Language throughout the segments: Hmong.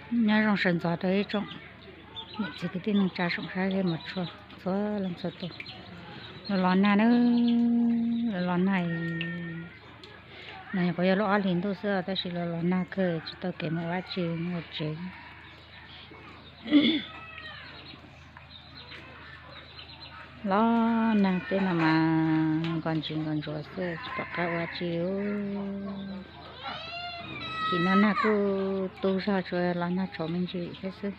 Nyob zoo sawv ntxov rau ib tsoom niam txiv kwv tij neej tsa saum sab zej mos tshua txhua leej txhua tus. Los los nag na, los los nag. No nyuam qhuav yog lub ob hlis ntuj xwb tab sis los los nag kawg tsis tau kev mus ua dab tsi ua tsev. Los nag tej no mas nqos ntsis nqos ntsuav xwb tsis pom qab ua dab tsi. Tim no nag kuj tu zog tsuas los nag tshauv me ntsis thiab xwb.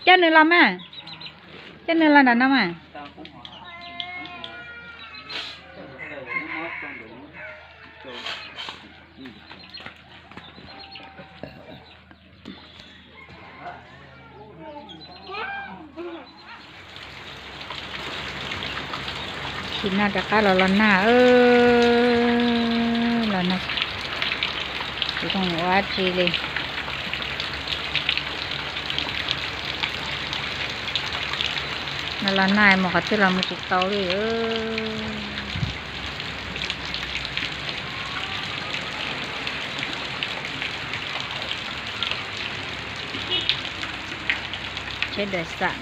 Coj nws los mas, coj nws los nram no mas. Tim no rov qab los los nag, los nag tsis zoo ua dab tsi li. No los nag mus qhov twg los mus tsis tau li. Tsheb daws xam.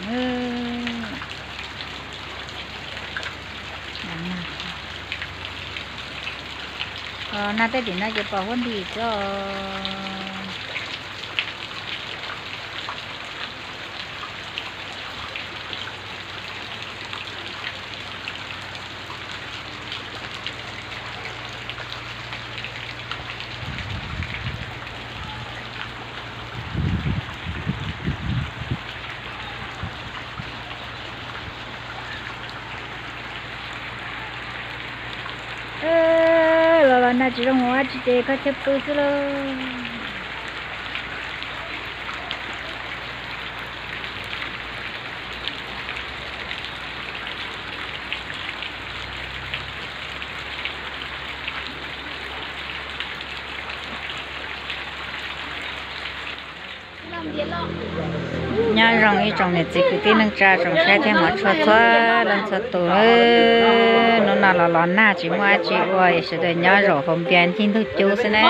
Nag tej tim no ces pom huab ntim xwb os. Los los nag tsis zoo ua dab tsi ces koj thiaj pw xwb lauj. Nyob zoo ib tsoom niam txiv kwv tij neej tsa tsoom saib thiab hmov tshua txhua leej txhua tus. Hnub no los los nag tsis muaj dab tsi ua, sawv daws nyob zaum hauv npias ncig ntug cub xwb na.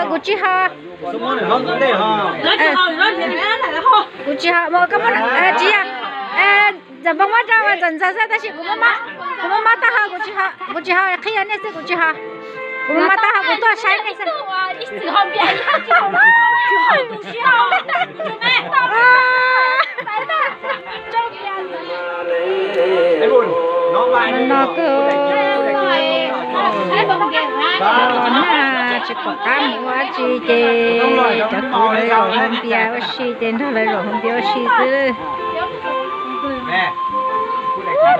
Kuv tsis ho. Kuv tsis ho, tsis yog, txawm npau muab rau txawm ntxag xwb tab sis kuv muab mob taub hau, kuv tsis ho, kuv tsis ho, qhia nej xwb kuv tsis ho. Kuv muab mob taub hau kuv tuaj saib nej xwb. No kawg, nag tsis pom qab mus ua dab tsi ces cov kwv lawv zaum hauv npias ua si ces nrog lawv zaum hauv npias ua si xwb.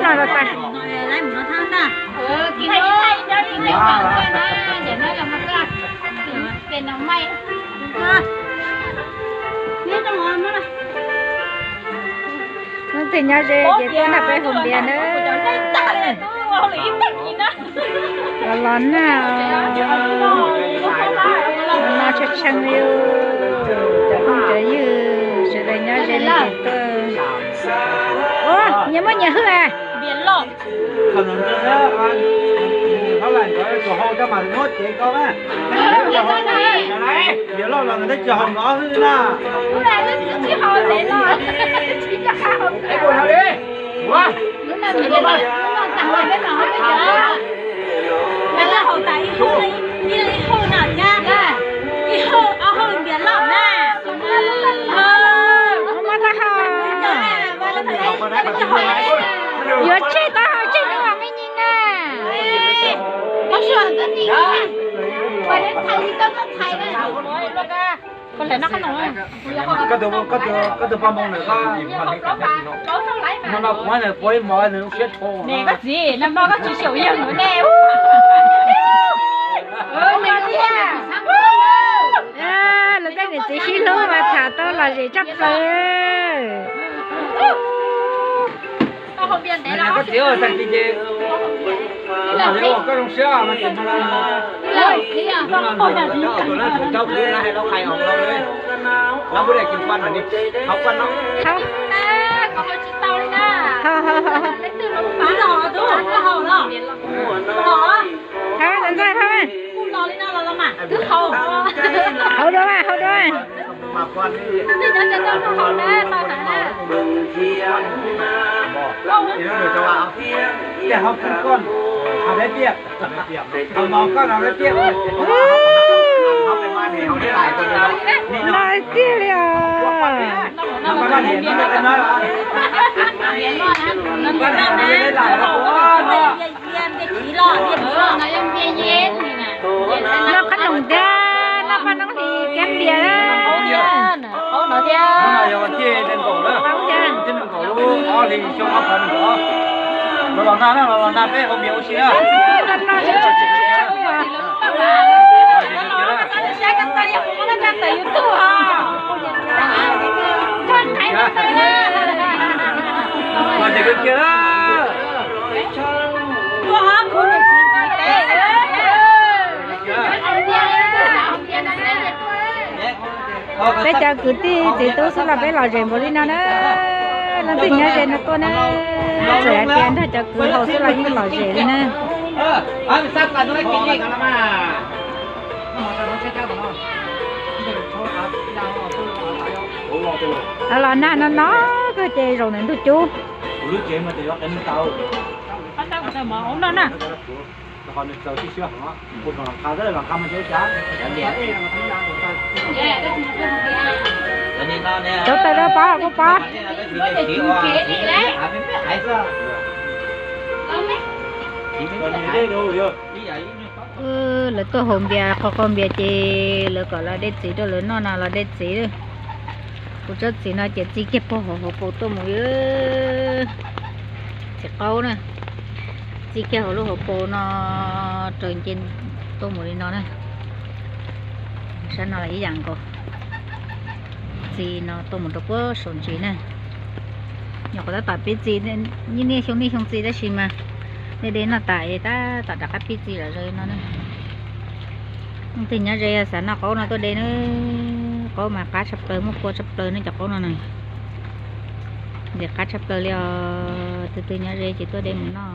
No los tas. Leej twg nyob ze ces tuaj nrog peb hu npias nawb. Los los nag, los no tshee tshee li. Cov phooj cov ywg sawv daws nyob ze li ces tuaj. Ua, nyias muaj nyias hwj. Yuav tseg taub hau tseg hnub me nyi na. Koj tus paj npoo ntawm koj, no no kuv ntawm puav ib mov nws lub siab rho. Koj txiv, no no koj tsis xyaum yawg mus ne. Lawv tej niam txiv sib hlub mas tham tau lom zem tshaj plaws. Koj txiv, tag kis ces kuv mam li ua koj zoo siab mas ces no, cov kwv na hais lauj, hais hauv no, lawv muab daim kis paj no, hauv paj no. Hauv dua, hauv dua. Lais tiag li os. Noj qab noom thiab, noj qab noob hlis kab npias. Los los nag na, los los nag peb haus npias ua si na. Peb cov kwv tij txiv tub xwb los peb lom zem npaum li no na. Leej twg nyob ze no tuaj na, txawm hais tias nrog cov kwv haus xwb los yeej lom zem li na. Los los nag no no kawg ces zaum ntawm ntug cub. Cov taws rau pab kuj pab. Lawv tuaj haus npias, qhov qhov npias ces lawv kom los de txiv rau lawv noj no los de txiv. Kuv tsob txiv no ces txij kiag puag hauv hauv paus tuaj mus li. Txiv qaub na, txij kiag hauv lub hauv paus no raws nce tuaj mus li no na. Sab no los ib yam nkaus. Txiv no tuaj mus rau puag saum ntsis na. Nyuam qhuav tab tom pib txiv, niaj xyoo niaj xyoo txiv tab sis mas de de noj tas es tab tom rov qab pib txiv zom zaws no na. Leej twg nyob ze xav noj qaub no tuaj de na. Qaub mas qab tshaj plaws, muaj kua tshaj plaws ne cov qaub no na. Ntxim qab tshaj plaws li os, tus twg nyob ze ces tuaj de mus noj.